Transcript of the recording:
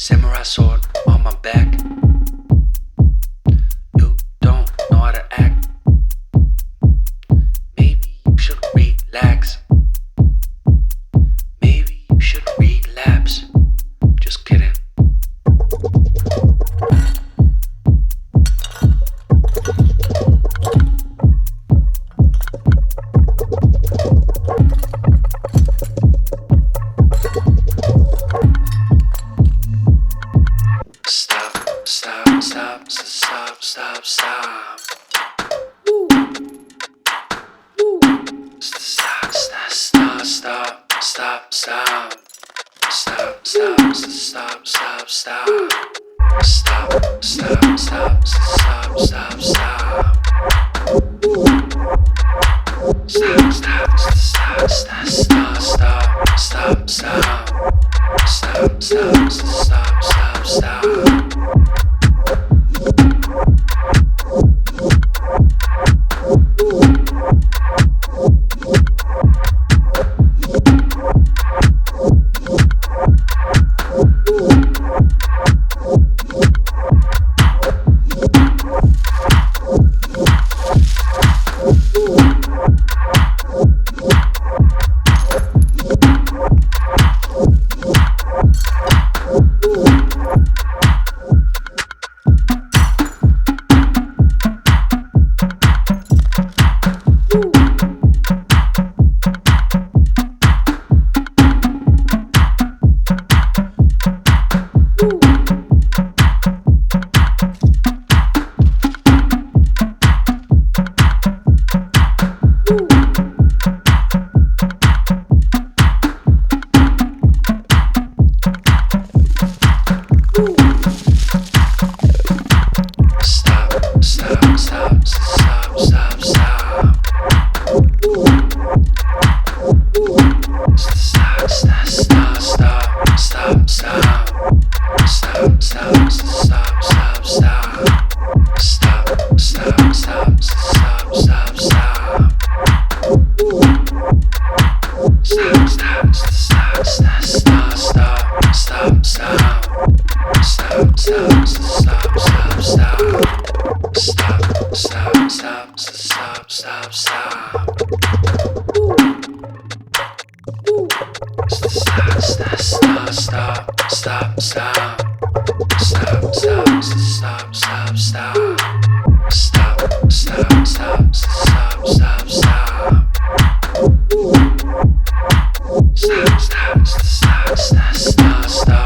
Samurai sword on my back. You don't know how to act. Maybe you should relax. Maybe you should relapse. Just kidding. Stop, stop, stop, stop, stop, stop. Stop, stop, stop, stop, stop, stop. Stop, stop, stop, stop, stop. Stop, stop, stop, stop, stop, stop. Stop, stop, stop, stop, stop, stop, stop, stop. Stop, stop, stop, stop, stop. Stop, stop, stop, stop, stop, stop. Stop, stop, stop, stop, stop, stop. Stop, stop, stop, stop, stop. Stop, stop, stop, stop, stop, stop. Stop, stop, stop, stop, stop, stop, stop, stop. Stop, stop, stop, stop, stop. Stop, stop, stop, stop, stop, stop. Stop, stop, stop, stop, stop, stop. Stop, stop, stop, stop, stop. Stop, stop, stop, stop, stop, stop. Stop, stop, stop, stop, stop, stop.